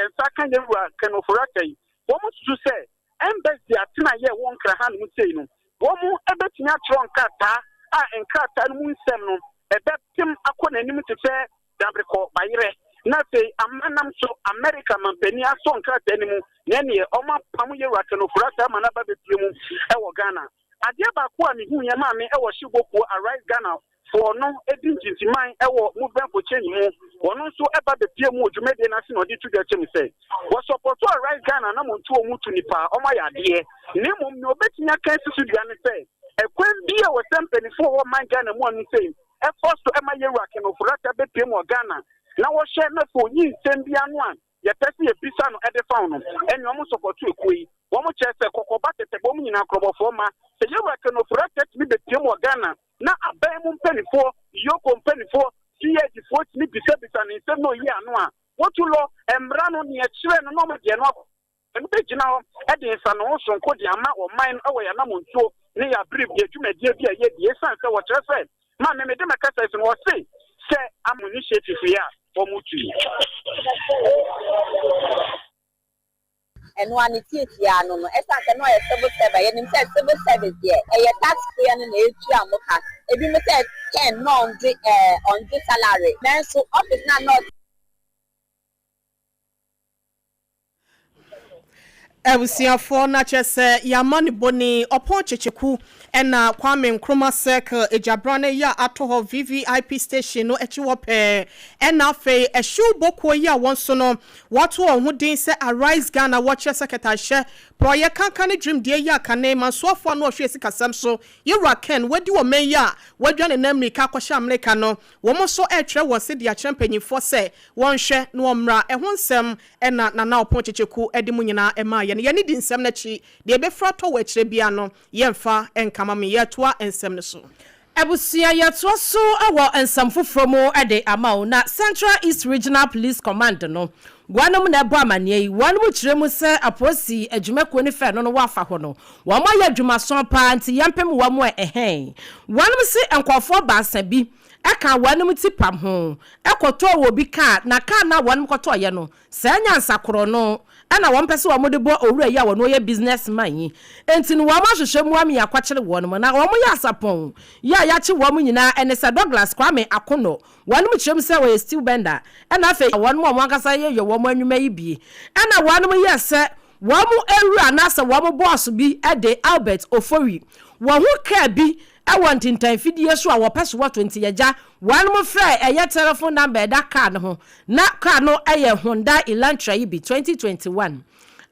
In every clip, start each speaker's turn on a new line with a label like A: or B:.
A: yɛn nsa aka yɛn wura Ken Ofori-Atta yi, wɔn susu sɛ embassy atenaeɛ a ɛwɔ Nkran hanom sei no, wɔn bɛtumi atwerɛ nkrataa a nkrataa no mu nsɛm no ɛbɛpem akɔ n'anim te sɛ dabrekɔ bayerɛ, na afei amanam so Amerika mampanin asɔ nkrataa no mu na ɛneɛ wɔn apam yɛn wura Ken Ofori-Atta ama no aba bɛpue mu wɔ Ghana. Adeɛ baako a mehuiɛ maame wɔ Hyebokuo Arise Ghana foɔ no di ntintiman wɔ Movement for Change mu, wɔn nso ba bɛpue mu wɔ dwumadie no ase na ɔde to dwa kyɛ mu sɛ wɔsɔpɔto Arise Ghana na monto wɔn tu nipa a wɔayɛ adeɛ, na mmom nea ɔbɛtumi aka asi so dua ne sɛ ɛkwan bi a wɔsɛ mpanimfoɔ wɔ man Ghana mu a no sei ɛkɔ so ma Yɛwura Ken Ofori-Atta bɛpue mu wɔ Ghana na wɔhyɛ na sɛ ɔyi nsɛm bi ano a yɛpɛ sɛ yɛbisa no de fa ho no, ɛnneɛ wɔn sɔpɔto ekuo yi. Wɔn kyerɛ sɛ kɔkɔba tɛtɛbɔ mu nyinaa korɔbɔfoɔ ma sɛ Yɛwura Ken Ofori-Atta tumi bɛpue mu wɔ Ghana na aban mu mpanimfoɔ, EOCO mpanimfoɔ, CID foɔ tumi bisabisa ne nsɛm na ɔyi ano a, wɔtu lɔ, mmara no, nea ɛkyerɛ no na wɔde ɛno akɔ. Ɛno bɛgyina hɔ de nsanoho sononko de ama ɔman no wɔ yɛn anammɔntuo ne yɛn aberɛ yɛn dwumadie bi a yɛdi. Ɛsiane sɛ wɔkyerɛ sɛ, ma me mede mɛkasa yi so no, wɔse sɛ am initiative yi a wɔtu yi.
B: Ɛno ara ne tiatia ano no, ɛsiane sɛ na ɔyɛ civil servant, yɛnim sɛ civil service deɛ ɛyɛ tax payer no na ɛtua mo ka, ebinom sɛ Ken na ɔngye ɛɛ ɔngye salary, nanso office no a na ɔte.
C: Abusuafoɔ na kyerɛ sɛ yɛama no boni ɔpɔn kyekyeku ɛna Kwame Nkrumah Circle Agyabrane yi a ato hɔ VVIP station no akyi hɔ pɛɛ ɛna afei ɛhyew bokuo yi a wɔn nso no wɔato wɔn ho din sɛ Arise Ghana wɔkyerɛ sɛ kɛtɛahyɛ porɔeɛ kankan ne dwumdie yi a kane mansoafoɔ a na ɔhwɛ sikasɛm so Yewura Ken wadi ɔman yi a wadwane nan mmirika akɔhyɛ Amerika no wɔn nso ɛretwerɛ wɔn se de akyerɛ mpanyinfoɔ sɛ wɔnhwɛ na wɔmmra ɛho nsɛm Ɛna Nana Ɔpɔn Kyekyeku de mo nyinaa maa yɛn. Yɛne di nsɛm no akyi. Deɛ ɛbɛfiri atɔ wɔ akyire biara no, yɛmfa nkama mo. Yɛretoa nsɛm no so.
D: Abusua, yɛtoa so wɔ nsɛm foforɔ mu de ama wo. Na Central East Regional Police Command no, wɔnom na ɛbɔ amaneɛ yi. Wɔnom kyerɛ mu sɛ apolisi adwumakuo no fɛ no no wɔafa hɔ no, wɔn ayɛ adwumason paa nti yɛmpem wɔn ɛ ɛhɛn. Wɔnom se nkorɔfoɔ baasa bi Ɛkaa wɔnom ti pam ho kɔtɔɔ wɔ bi kaa, na kaa no a wɔnom kɔtɔeɛ no, saa nyansa korɔ no na wɔn pɛ sɛ wɔn de bɔ owura yi a wɔno ɔyɛ business man yi. Enti no wɔn ahwehwɛ mu amee akɔkyere wɔnom, na wɔn yɛ asapɔn yi a yakye wɔn nyinaa ɛne sɛ Douglas Kwame Akono, wɔnom kyerɛ mu sɛ ɔyɛ steel bender, ɛna afei wɔnom a wɔn ankasa yɛ yɛ wɔn anwuma yi bi, ɛna wɔnom yɛ sɛ wɔn awura anaasɛ wɔn boss bi de Albert Ofori, wɔho kaa bi Wɔ ntintan fidie so a wɔpɛ so wɔto nti yɛgya wɔnom frɛ ɛyɛ telephone number ɛda car no ho na car no yɛ Hyundai Elantra yi bi 2021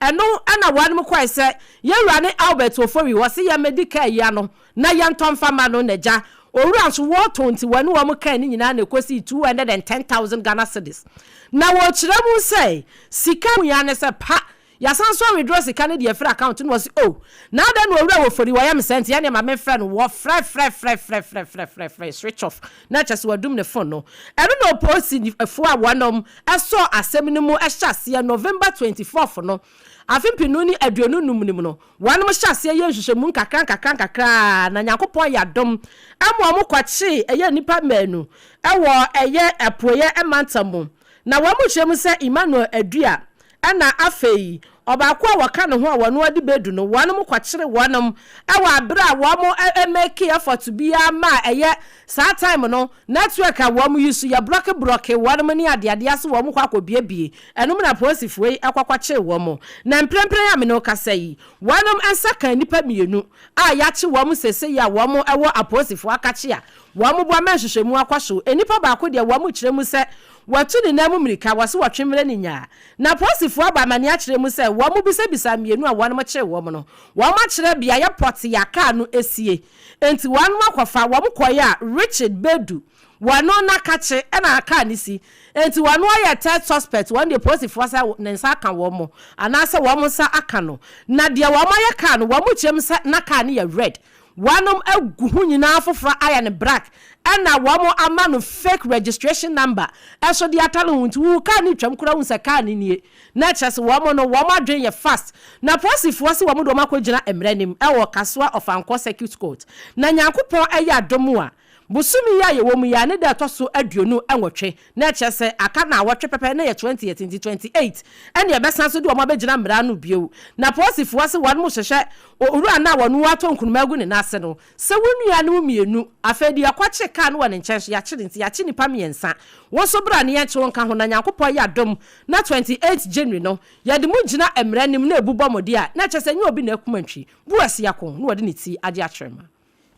D: ɛno na wɔnom kɔɛ sɛ yɛwura ne Albert Ofori wɔse yɛmɛdi car yi ano na yɛntɔ mfa ma no na gya owura nso wɔtɔn nti wɔne wɔn car no nyinaa na ɛkɔsii 210,000 Ghana cedis na wɔkyerɛ mu sɛ sika mu ya ne sɛ pa Yɛasan nso awithdraw sika no de afiri account no wɔse oh na adɛn na owura wɔ fori wɔyɛ me saa nti ɛneɛ ma menfrɛ no wɔfrɛfrɛfrɛfrɛfrɛfrɛfrɛ switch off na kyerɛ sɛ wadum ne phone no ɛno na opolisifoɔ a wɔnom sɔɔ asɛm no mu hyɛ aseɛ November 24th no afe mpenu ne 25 no mu no wɔnom hyɛ aseɛ yɛ nhwehwɛmu nkakra nkakra nkakra na Nyankopɔn yɛ adom ma wɔn kɔkyee ɛyɛ nnipa mmaanu wɔ ɛyɛ apueɛ mantam mu na wɔn kyerɛ mu sɛ Emmanuel Adua Ɛna afei, ɔbaako a wɔka ne ho a wɔn adi bɛdu no, wɔnom kɔkyere wɔnom wɔ aberɛ a wɔn make effort biara maa ɛyɛ saa time no network a wɔn use yɛ brɔke brɔke wɔnom ne adeadeɛ ase wɔn kɔ akɔ biebie ɛnom na apolisifoɔ yi kɔ kɔkyere wɔn. Na mprempren a me ne wo kasa yi, wɔnom nsa kaa nnipa mmienu a yakye wɔn sesei a wɔn wɔ apolisifoɔ akakye a wɔn boa ma nhwehwɛmu akɔ so. Nnipa baako deɛ wɔn kyerɛ mu sɛ watu ne nan mu mmirika, wɔse wɔtwe mmerɛ ne nyaa. Na apolisifoɔ abɔ amaneɛ akyerɛ mu sɛ wɔn bisabisaa mmienu a wɔnom kyeree wɔn no, wɔn akyerɛ beaeɛ pɔtee a kaa no sie. Enti wɔnom akɔfa wɔn kɔeɛ a Richard Bedu, wɔno n'akakye na kaa no si. Enti wɔno ayɛ third suspect, wɔn deɛ polisifoɔ sɛ ne nsa aka wɔn anaasɛ wɔn nsa aka no. Na deɛ wɔn ayɛ kaa no, wɔn kyerɛ mu sɛ na kaa no yɛ red. Wɔnom agu ho nyinaa foforɔ ayɛ no brak ɛna wɔn ama no fake registration number ɛso de atare ho nti wohu car no retwam koraa wohu sɛ car no nie na ɛkyerɛ sɛ wɔn no wɔn adwene yɛ fast na polisifoɔ se wɔn de wɔn akɔ gyina mmara anim ɛwɔ Kasoa Ɔfankɔ circuit court na Nyankopɔn ɛyɛ adom a. Bosome yi a yɛwɔ mu yi a ne da ɛtɔ so 28, na ɛkyerɛ sɛ aka nnawɔtwe pɛpɛ na yɛ 20th, nti 28 ɛne ɛbɛsan so de wɔn abɛgyina mmara ano bio. Na polisifoɔ se wɔn hwehwɛ owura no a wɔn atɔ nkunuma agu ne nan ase no sɛ wo nuanom mmienu. Afei deɛ yɛkɔkye kaa no wɔ ne nkyɛn so, yɛakye no, nti yɛakye nnipa mmiɛnsa. Wo nso bra ne yɛnkye wo nka ho, na Nyankopɔn yɛ adom na 28 January no yɛde mo gyina mmara anim na ebu bɔ mo deɛ a, na ɛkyerɛ sɛ nyɛ obi na akum antwi bu asiako na wɔde ne ti agye akyerɛ ma.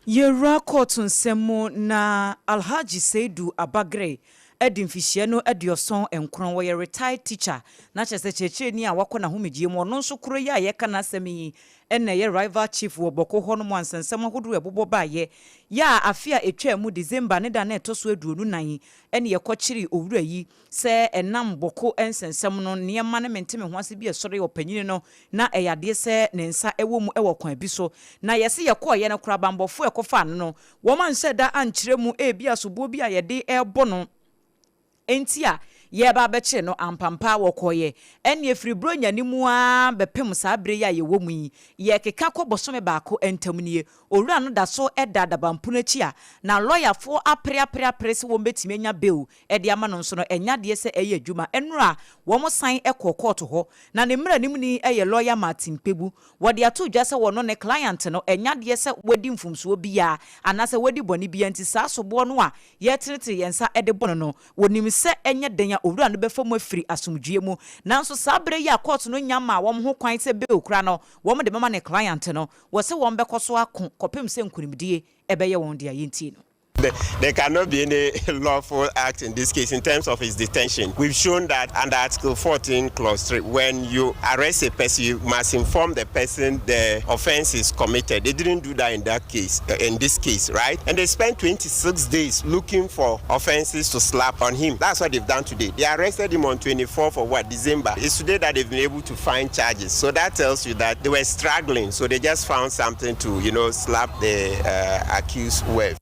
E: Yɛwura kɔɔto nsɛm mu na Alhaji Seidu Abagre adi mfihyia no 79. Wɔyɛ retired teacher, na kyerɛ sɛ kyerɛkyerɛni a wakɔ n'ahomegyeɛ mu. Ɔno nso koro yi a yɛka n'asɛm yi ɛna ɛyɛ rival chief wɔ Bawku hɔ nom a nsɛnsɛm ahodoɔ ɛbobɔ baayɛ yɛ a afe a ɛtwa mu December ne da na ɛtɔ so 24 ɛne yɛkɔkyere owura yi sɛ ɛnam Bawku nsɛnsɛm no nneɛma ne mente me ho ase bi ɛsɔre ɔpanyini no na ɛyɛ adeɛ sɛ ne nsa ɛwɔ mu ɛwɔ kwan bi so. Na yɛse yɛkɔɔyɛ no koraa, bambɔfoɔ ɛkɔfa no, wɔn anhyɛ da ankyerɛ mu ebi asoboɔ bi a yɛde ɛrebɔ no nti a yɛreba abɛkyere no ampampa. Wɔkɔɔyɛ ɛne efiri Buronya ne mu ara bɛpem saa abere yi a yɛwɔ mu yi, yɛkeka kɔ bɔsɔme baako ntam nie, owura no da so da adabampono akyi a na lɔyafoɔ apere apere apere sɛ wɔn bɛtumi anya bail ɛde ama no nso no, ɛnya adeɛ sɛ ɛyɛ adwuma. Ɛnora wɔn san kɔ kɔɔto hɔ na ne mmerɛ ni ɛyɛ lɔya Martin Kpebu. Wɔde ato dwa sɛ wɔno ne client no, ɛnya adeɛ sɛ wɔdi mfomsoɔ biara anaasɛ wɔdi bɔne biara, nti saa soboɔ no a yɛtenetene yɛn nsa de bɔ no, wɔnim sɛ ɛnyɛ den a owura no bɛfa mu afiri asomdwie mu. Nanso saa berɛ yi a kɔɔto no nya ma wɔn ho kwan sɛ bail kora no wɔn de bɛma ne client no, wɔ sɛ wɔn bɛkɔ so ako kɔpem sɛ nkonimdie ɛbɛyɛ wɔn deɛ. Yɛntie no.
F: There cannot be any lawful act in this case in terms of his detention. We've shown that under Article 14, Clause 3, when you arrest a person, you must inform the person the offense is committed. They didn't do that in that case, in this case, right? And they spent 26 days looking for offenses to slap on him. That's what they've done today. They arrested him on 24th of what, December. It's today that they've been able to find charges. So that tells you that they were struggling. So they just found something to slap the accused with.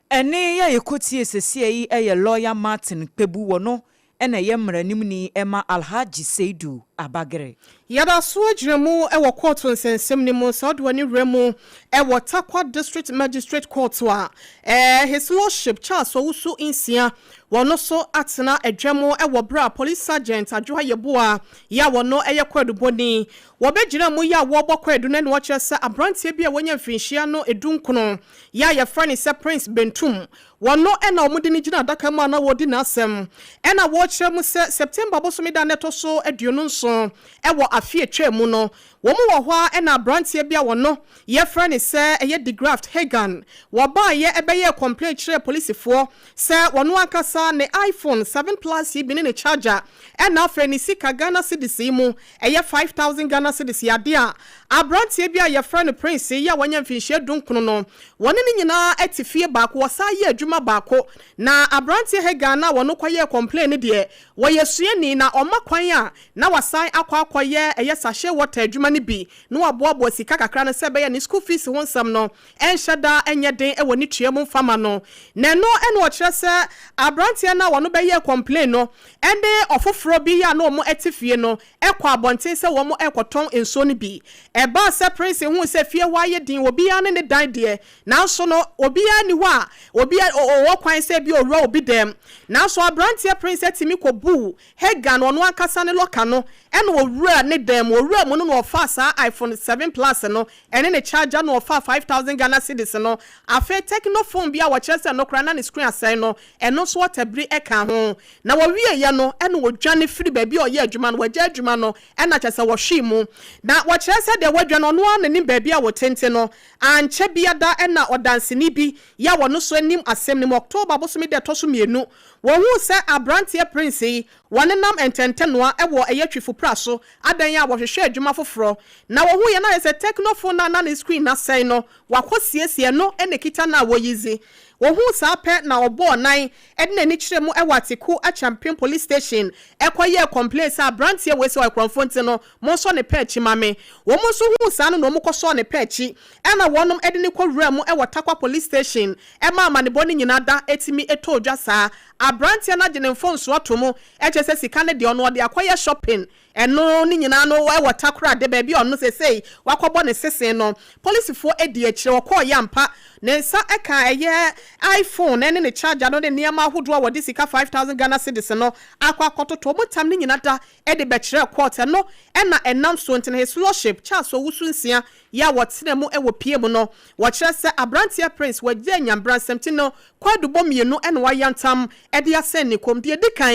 E: Ɛne yɛ yɛkɔtie sesie yi ɛyɛ lawyer Martin Kpebu, wɔ no ɛna ɛyɛ mmaranimni ɛma Alhaji Seidu Abagere.
C: Yɛda so agyina mu wɔ kɔɔto nsɛnsɛm no mu. Sɛ wode w'ani wura mu ɛwɔ Tarkwa District Magistrate Court a His Lordship Charles Owusu Nsia wɔno so atena adwa mu wɔ berɛ a Police Sergeant Adwoa Yɛboa yɛ a wɔno ɛyɛ kwadubɔni wɔbɛgyina mu yɛ a wɔrebɔ kwadu no, ne wɔkyerɛ sɛ aberanteɛ bi a wɔnya mfirinhyia no 19 yɛ a yɛfrɛ ne sɛ Prince Bentum, wɔno ɛna wɔde no gyina adaka mu a na wɔdi n'asɛm. Ɛna wɔrekyerɛ mu sɛ September bosome da ne ɛtɔ so 27 ɛwɔ afe atwa mu no, wɔn wɔ hɔ a ɛna aberanteɛ bi a wɔno yɛfrɛ ne sɛ ɛyɛ Degraft Hagan wɔbaayɛ ɛbɛyɛ complain kyerɛ polisifoɔ sɛ wɔno ankasa ne iPhone 7 Plus yi bi ne ne charger, ɛna afei ne sika Ghana cedis yi mu ɛyɛ 5000 Ghana cedis yade a aberanteɛ bi a yɛfrɛ no Prince yi a wɔanya mfinhyia 19 no, wɔne ne nyinaa te fie baako, wɔsan yɛ adwuma baako. Na aberanteɛ Hagan a wɔno kɔyɛ complain no deɛ, wɔyɛ suani na ɔma kwan a na wasan akɔ akɔyɛ ɛyɛ sachet water adwuma no bi na waboaboa sika kakra no sɛ ɛbɛyɛ ne school fees ho nsɛm no ɛnhyɛ da ɛnyɛ den ɛwɔ ne tua mu mfama no. Na ɛno ɛna ɔkyerɛ sɛ aberanteɛ no a wɔno bɛyɛ complain no ɛne ɔfoforɔ bi a na wɔn ɛte fie no ɛkɔ abɔnten sɛ wɔn ɛkɔtɔn nsuo no bi. Ɛbaa sɛ Prince hu sɛ fie hɔ ayɛ din, obiara ne ne dan deɛ, nanso no obiara ni hɔ a obiara ɔwɔ kwan sɛ bi owura obi dɛm. Nanso aberanteɛ Prince atumi kɔ buu Hagan ɔno ankasa ne locker no, ɛna owura ne dɛm. Owura mu no na ɔfa saa iPhone 7 Plus no ɛne ne charger, na ɔfa 5000 Ghana cedis no, afei Tecno phone bi a wɔkyerɛ sɛ no koraa na ne screen asɛe no, ɛno nso ɔtabiri ɛka ho. Na wɔwieɛ no, ɛna wɔdwane firi baabi a ɔyɛ adwuma no. Wɔagya adwuma no, ɛna kyerɛ sɛ wɔhwee mu na wɔkyerɛ sɛ deɛ wɔadwa no, ɔno ara n'anim baabi a wɔtente no ankyɛ biada. Ɛna ɔdanseni bi yɛ a wɔno so anim asɛm no mu, October bosome da ɛtɔ so 2, wɔhuu sɛ aberanteɛ Prince yi wɔnenam ntɛntɛnoa ɛwɔ ɛyɛ Twifo so adan a wɔhwehwɛ adwuma foforɔ. Na wɔhu yɛn ayɛ sɛ Tecno phone na ne screen n'asɛe no, wakɔ siesie no, ɛna kita no a wɔyi zi. Wɔhu saa pɛ na ɔbɔɔ nan ɛde n'ani kyerɛ mu ɛwɔ Atiku Akyɛmpem Police Station ɛkɔyɛɛ complain sɛ aberanteɛ wei sɛ ɔyɛ korɔmfo, nti no monsɔ ne pɛ akyi ma me. Wɔn nso hu saa no na wɔn kɔsɔɔ ne pɛ akyi, ɛna wɔnom ɛde ne kɔ wura mu ɛwɔ Tarkwa Police Station ɛma amanebɔ no nyinaa da etimi ɛtɔ odwa saa aberanteɛ no agye ne mfonso ato mu, ɛkyɛ sɛ sika no deɛ, ɔno ɔde akɔyɛ shopping. Ɛno ne nyinaa no ɛwɔ Takoradi baabi a ɔno sesei wakɔbɔ ne sesen no, polisifoɔ adi akyi. akyire. Wɔkɔɔ yɛ ampa, ne nsa ka ɛyɛ iPhone ne ne charger no ne nneɛma ahodoɔ a wɔde sika 5,000 Ghana cedis no akɔ akɔtotɔ. Wɔn tam no nyina da de bɛkyerɛɛ court. Ɛno na ɛnam soɔ nti no His Lordship Charles Owusu Nsia yɛ a wɔtena mu wɔ pie mu no, wɔkyerɛ sɛ abranteɛ Prince wagye anyambra nsɛm ti no kwaadubɔ mmienu na wayantam de asɛn ne kɔn mu. Deɛ ɛdi kan,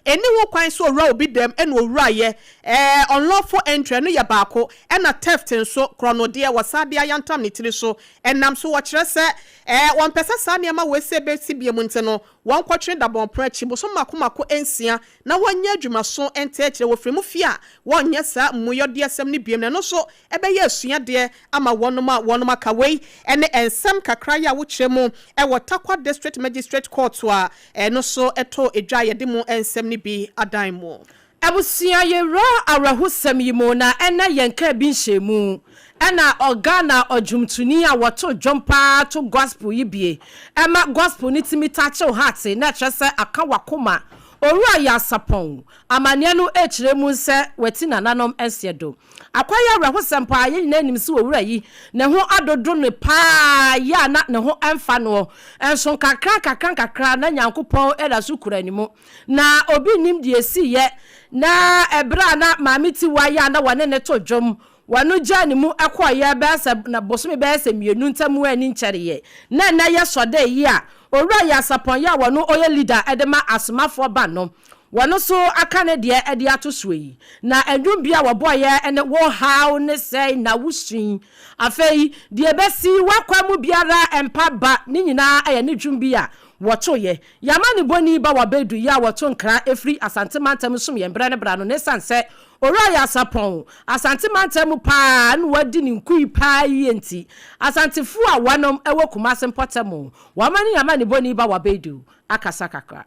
C: ɛnni ho kwan sɛ ɔwura obi dɛm na ɔwuraeɛ, ɛɛ unlawful entry, ɛno yɛ baako, ɛna theft nso, korɔnodeɛ, wɔsan de ayantam ne tiri so. Ɛnam so wɔkyerɛ sɛ ɛɛ wɔmpɛ sɛ saa nneɛma wei sɛ bɛsi biom nti no, wɔnkɔtwene dabɔnpono akyi bosom mako mako nsia na wɔnyɛ adwumaso nte akyire wɔfiri mu fie a wɔnyɛ saa mmuyɔdeɛsɛm no biom na ɛno nso ɛbɛyɛ asuadeɛ ama wɔnom a wɔnom aka. Wei ne nsɛm kakra yi a wokyerɛ mu wɔ Tarkwa District Magistrate Court a ɛno nso tɔɔ dwa a yɛde mu nsɛm no bi adan mu.
D: Abusua yɛwura awerɛhosɛm yi mu na ɛnɛ yɛnkaa bi nhyɛmu ɛna Ghana ɔdwomtoni a wɔto dwom paa to gospel yi bie ɛma gospel no tumi touch wo heart na ɛkyerɛ sɛ aka wakoma, Owura Yaw Sarpong, amanneɛ no ɛkyerɛ mu sɛ wati nananom nseɛ do. Akɔyɛ awerɛhosɛm paa. Yɛn nyinaa nim sɛ owura yi ne ho adodo no paa yɛ a na ne ho ɛmfa noɔ nso nkakra nkakra nkakra na Nyankopɔn ɛda so kura ne mu na obi nim deɛ ɛsiiɛ na ɛberɛ a na Maame Tiwa yɛ a na wɔne ne to dwom wɔno gyaa ne mu ɛkɔɔyɛ bɛyɛ sɛ na bosome bɛyɛ sɛ 2 ntam ani nkyɛreɛ na ɛnɛ yɛ sɔda yi a Owura Yaw Sarpong yɛ a wɔno ɔyɛ leader ɛde ma Asomafoɔ ba no, wɔno so aka ne deɛ ɛde ato soɔ yi. Na nnwom bi a wɔbɔɔyɛ ne "Wo Haw Ne Sɛe Na Wosui", afei "Deɛ Ɛbɛsi W'akwan Mu Biara Mpa Ba", ne nyinaa ɛyɛ ne dwom bi a wɔtoyɛ. Yɛama ne bɔni ba wabɛdu yi a wɔto nkra ɛfiri Asante mantam som yɛn berɛ ne berɛ ano ne ɛsiane sɛ Owura Yaw Sarpong Asante mantam mu paa na wadi ne nkui paa yie nti, Asantefoɔ a wɔnom ɛwɔ Kumase mpɔtam wɔama ne yɛama ne bɔni ba wabɛdu akasa kakra.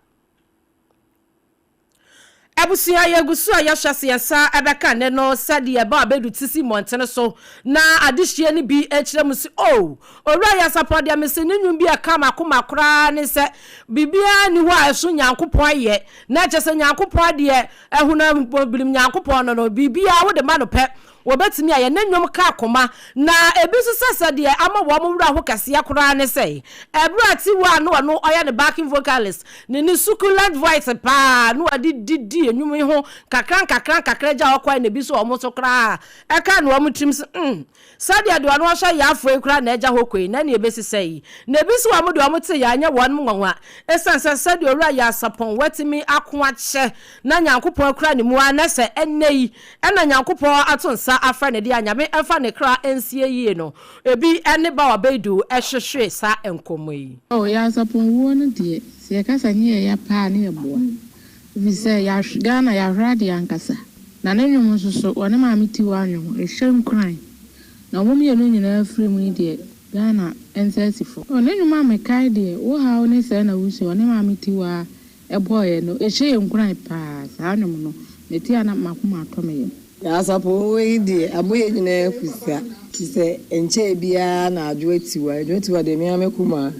D: Abusua, yɛgu so a yɛhwɛ sɛ yɛn nsa ɛbɛka ne no sɛdeɛ ɛba abɛdu tisi mmɔntene so na adehyie no bi kyerɛ mu sɛ o Owura Yaw Sarpong deɛ mese ne nnwom bi a ɛka makoma koraa ne sɛ biribiara ni hɔ a ɛso Nyankopɔn ayɛ na ɛkyɛ sɛ Nyankopɔn deɛ ɛhonam birim Nyankopɔn no biribiara wode ma no pɛ wɔbɛtumi ayɛ. Ne nnwom ka akoma na ebi nso sɛ deɛ ama wɔn wura ho kɛseɛ koraa ne sɛ ɛberɛ a Tiwa no ɔno ɔyɛ ne backing vocalist ne succulent voice paa na wɔde didi nnwom yi ho kakra nkakra nkakra gya ɔkɔɛ na ebi nso wɔn nso koraa ɛka na wɔn tirim sɛ sɛdeɛ deɛ ɔno ɔhyɛ yɛ afoɔ yi koraa na ɛgya hɔ koe na nea ebesi sɛ yi na ebi nso wɔn deɛ wɔn te yɛ anyɛ wɔn nwanwa ɛsiane sɛ sɛdeɛ Owura Yaw Sarpong watumi ako akyɛ na Nyankopɔn akura ne mu a na sɛ ɛnɛ yi ɛna Nyankopɔn ato nsa afrɛ ne deɛ a Nyame ɛmfa ne kra nsie yie no ebi ɛne ba wabɛdu ɛhwehwɛ saa nkɔmmɔ yi.
G: Oh, Yaw Sarpong wuo no deɛ, sɛ yɛkasa ne yɛya paa ne yɛboa. Ɛfiri sɛ yɛahw Ghana yɛahwere adeɛ ankasa. Na ne nnwom nso so, ɔne Maame Tiwa nnwom, ɛhyɛ nkuran. Na wɔn mmienu nyinaa firi mu yi deɛ, Ghana nsa asi fam. Oh, ne nnwom a mekae deɛ, "Wo Haw Ne Sɛe Na Wusu", ɔne Maame Tiwa ɛbɔɔyɛ no, ɛhyɛ yɛn nkuran paa. Saa nnwom no, mete a na makoma atɔ me yam.
H: Yaw Sarpong yi deɛ, abɔ yɛn nyinaa kusa. Te sɛ nkyɛn biara na Adwoa Tiwa. Adwoa Tiwa deɛ, me ara me kumaa.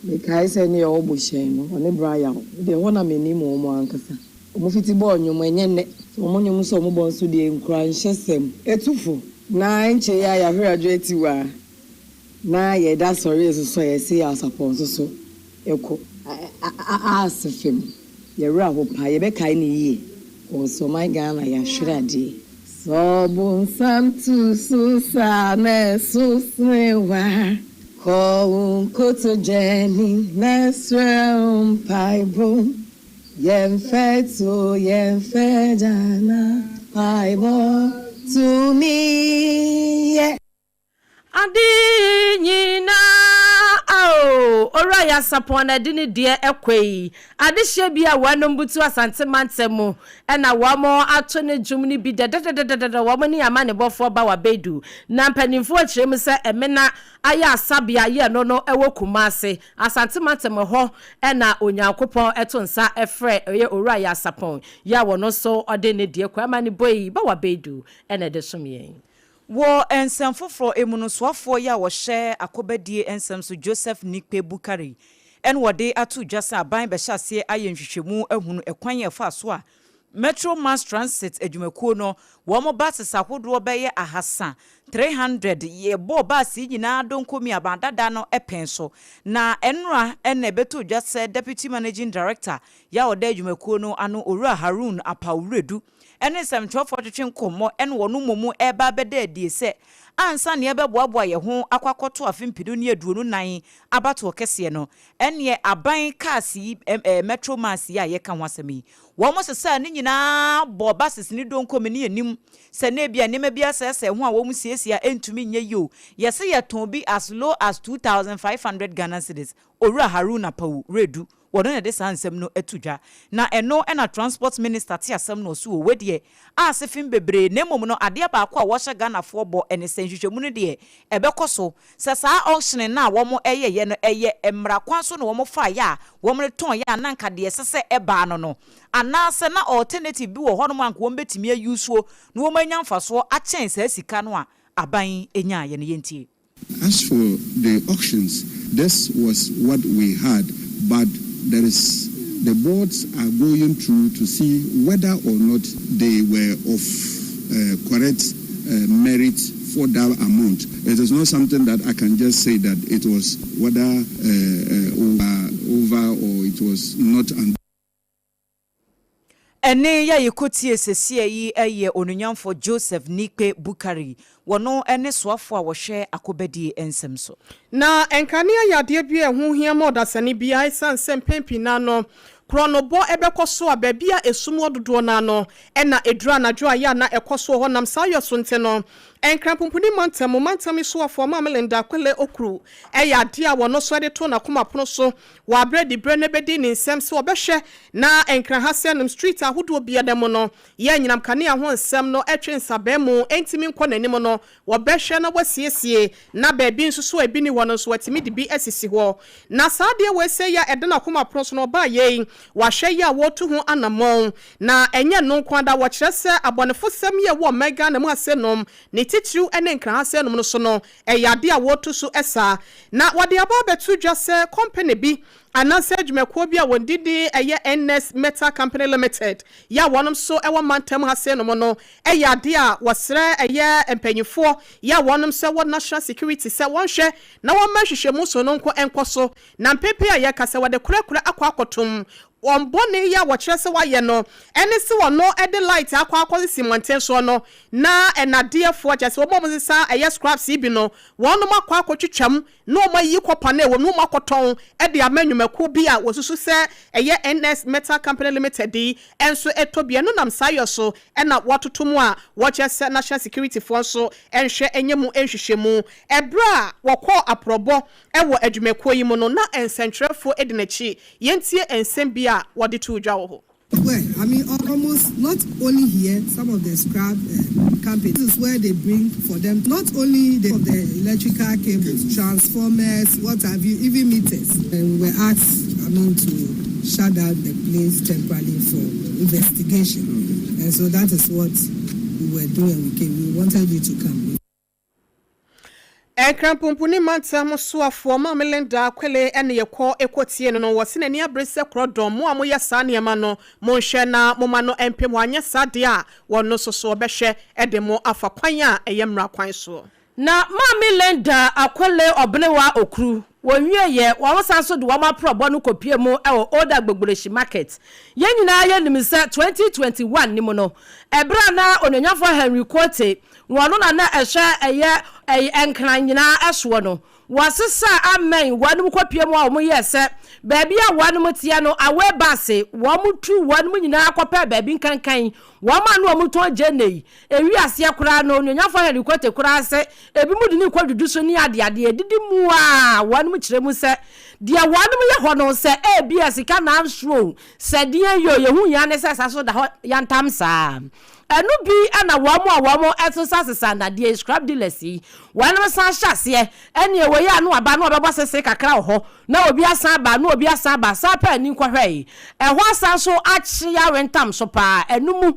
H: Mekae sɛ ne yɛwɔ Bohyɛn no, ɔne Bra Yaw. Deɛ hɔ na m'anim wɔn ankasa. Wɔn fiti bɔɔ nnwom, ɛnyɛ nnɛ. Sɛ wɔn nnwom nso a wɔbɔ nso deɛ nkuranhyɛ sɛm. Etufo na nkyɛn yi a yɛahwere Adwoa Tiwa na yɛda sɔre nso a yɛse Yaw Sarpong nso so ɛkɔ ase fam. Yɛwerɛ aho paa, yɛbɛkae ne yie. Wɔn ɔman Ghana yɛahwere adeɛ. Sɛ ɔbonsam tu so saa na ɛso sene wa kɔ wo nkotodwe anim na srɛ mpaebɔ. Yɛmfɛ to yɛmfɛ gyana mpaebɔ tumi yɛ.
D: Ade nyinaa ao Owura Yaw Sarpong na ɛde ne deɛ ɛkɔ yi adehyɛ bi a wɔnom butu Asante mantam mu ɛna wɔn ato ne dwom no bi dɛdɛdɛdɛdɛdɛ. Wɔn ne amanebɔfoɔ ba wabɛdu na mpanimfoɔ kyerɛ mu sɛ ɛmena ayɛ asabea yɛ no ɛwɔ Kumase Asante mantam hɔ ɛna Onyankopɔn ɛto nsa ɛfrɛ ɛyɛ Owura Yaw Sarpong yɛ a wɔn nso ɔde ne deɛ kɔ ama ne bɔ yi ba wabɛdu ɛna ɛde som yɛn.
E: Wɔ nsɛm foforɔ mu no, soafoɔ yi a wɔhyɛ akɔbadie nsɛm so, Joseph Nikpe Bukari, ɛna wɔde ato dwa sɛ aban bɛhyɛ aseɛ ayɛ nhwehwɛmu ahunu ɛkwan yɛ ɛfa so a Metro Mass Transit adwumakuo no wɔn buses ahodoɔ bɛyɛ 300. 300 yɛbɔɔ bus yi nyinaa donkomi aban dada no pɛn so. Na ɛnora na ɛbɛtoo dwa sɛ Deputy Managing Director yɛ a ɔda adwumakuo no ano Owura Haroon Apaw Wiredu ne nsɛmtwerɛfoɔ twetwe nkɔmmɔ na wɔn mmom reba abɛda adie sɛ ansa na yɛbɛboaboa yɛn ho akɔ akɔto afe mpenu ne 24 abatoɔ kɛseɛ no ɛneɛ aban cars yi Metro Mass yi a yɛka ho asɛm yi wɔn sesaa ne nyinaa bɔɔ buses ne donkomi ne anim sɛ na ebia nneɛma bi asɛesɛe ho a wɔn siesie a ɛntumi nyɛ yie o yɛse yɛtɔn bi as low as 2500 Ghana cedis Owura Haruna Pawu Redu Wɔno na ɛde saa nsɛm no to dwa. Na ɛno na Transport Minister te asɛm no ɔse o wei deɛ ase fem bebree na mmom no adeɛ baako a wɔhyɛ Ghanafoɔ bɔ ne sɛ nhwehwɛmu no deɛ ɛbɛkɔ so sɛ saa auctioning no a wɔn yɛeɛ no ɛyɛ mmara kwan so na wɔn faeɛ a wɔn de tɔn yɛ a na anka deɛ ɛsɛ sɛ ɛbaa no no anaasɛ na alternative bi wɔ hɔnom a anka wɔn bɛtumi a use na wɔn anya mfasoɔ akyɛn saa sika no a aban nyaeɛ no. Yɛntie.
I: As for the auctions, this was what we had, but there is the boards are going through to see whether or not they were of uh, correct uh, merit for that amount. It is not something that I can just say that it was whether uh, over, over or it was not.
E: Ɛnne yi a yɛkɔtie sesia yi yɛ Onunyamfoɔ Joseph Nikpe Bukari, wɔno ne soafoɔ a wɔhwɛ akobadie nsɛm so.
C: Na nkanea yɛ adeɛ bi a ɛho hia ma ɔdasani biara ɛsiane sɛ mpɛn pii no ara no, korɔnobɔ bɛkɔ so a baabi a esum wɔ dodoɔ no ara no na ɛduru anadwo a ɛyɛ a na ɛkɔ so wɔ hɔ. Nam saa yɔ so nti no, Nkran Pumpuni Mantam mu mantam yi soafoɔ Maame Linda Akweley Okru yɛ adeɛ a wɔno nso de too n'akoma pono so wɔ aberɛ diberɛ no bɛdi ne nsam sɛ ɔbɛhwɛ na Nkran ha sɛ nom street ahodoɔ biara mu no yɛ anyinam kanea ho nsɛm no twe nsabaa mu ntumi nkɔ n'anim no wɔbɛhwɛ na wɔasiesie na baabi nso so a ebi nni hɔ no nso wɔatumi de bi asisi hɔ. Na saa adeɛ wei sei a ɛda n'akoma pono so no ɔbaa yei wahwɛ yi a wɔretu ho anammɔn na ɛnyɛ ɛno nko ara da wɔkyerɛ sɛ abɔnefosɛm yi a ɛwɔ ɔman Ghana mu ha sei nom ne titiriw ne Nkran ha sei nom no so no ɛyɛ adeɛ a wɔretu so sa. Na wɔde aba abɛto dwa sɛ kɔmpene bi anaasɛ adwumakuo bi a wɔn din de ɛyɛ Ernest Metal Company Limited yɛ a wɔnom nso wɔ mantam ha sei nom no yɛ adeɛ a wɔsrɛ ɛyɛ mpanyinfoɔ yɛ a wɔnom nso wɔ National Security sɛ wɔnhwɛ na wɔmma nhwehwɛmu sononko nkɔ so na mpepe a yɛka sɛ wɔde korakora akɔ akɔtom wɔn bɔne yi a wɔkyerɛ sɛ wɔayɛ no ne sɛ wɔno de light akɔ akɔsisi mmɔnten soɔ no na nnadeɛfoɔ kyerɛ sɛ wɔn a wɔsesa ɛyɛ scraps yi bi no wɔnom akɔ akɔtwitwam na wɔayi kɔpa no a ɛwɔ mu na wɔakɔtɔn de ama nnwumakuo bi a wɔsusu sɛ ɛyɛ NS Metal Company Limited yi nso tɔ bi. Ɛno nam saa yɔ so na wɔatoto mu a wɔkyerɛ sɛ National Security foɔ nso nhwɛ nyɛ mu nhwehwɛmu. Ɛberɛ a wɔkɔɔ aprɔbɔ wɔ adwumakuo yi mu no, na nsɛntwerɛfoɔ di n'akyi. Yɛntie nsɛm bi a wɔde too dwa wɔ hɔ.
J: Where, I mean, almost not only here, some of the scrap uh, companies, this is where they bring for them not only the, the electrical cables, transformers, what have you, even meters. And we were asked, I mean, to shut down the place temporarily for investigation. And so that is what we were doing. We came. We wanted you to come.
C: Nkranpumpuni mantam soafoɔ Maame Linda Akwele ne yɛkɔ kɔtie no no, wɔse n'ani abere sɛ korɔdɔm, mo a moyɛ saa nneɛma no, monhwɛ na moma no mpem hɔ, anyɛ saa deɛ a, wɔno nso so wɔbɛhwɛ de mo afa kwan a ɛyɛ mmara kwan soɔ.
D: Na Maame Linda Akwele Ɔbenewa Okru, wɔwieeɛ, wɔn san nso de wɔn aprɔbɔ no kɔpue mu wɔ Old Agbogbloshie Market. Yɛn nyinaa yɛnim sɛ 2021 no mu no, ɛberɛ a na Onuonyamfoɔ Henry Quartey Wɔn na na ɛhwɛ ɛyɛ ɛy Nkran nyinaa soɔ no. Wɔsesaa amɛn wɔnom kɔpie mu a wɔn yɛɛ sɛ baabi a wɔnom teɛ no away bus wɔn tu wɔnom nyinaa kɔpɛɛ baabi nkankan wɔn a na wɔn tɔn gyeene yi. Ɛwi aseɛ koraa no Onuonyafoɔ Henry Quartey koraa se ebinom de no rekɔ dwudwu so ne adeadeɛ ɛdidi mu a wɔnom kyerɛ mu sɛ deɛ wɔnom yɛ hɔ no sɛ ebia sika na ansoro o sɛ deɛn yɛ o yɛhu hia ne sɛ sa so da hɔ yantam saa. Ɛno bi na wɔn a wɔn sesasesa nnadeɛ yi, scrap dealers yi, wɔnom san hyɛ aseɛ, ɛneɛ wei a na waba na ɔbɛbɔ sese kakra wɔ hɔ, na obi asan aba, na obi asan aba, saa pɛ ani nkɔhwɛe. Ɛhɔ asan nso akye awentam so paa, ɛno mu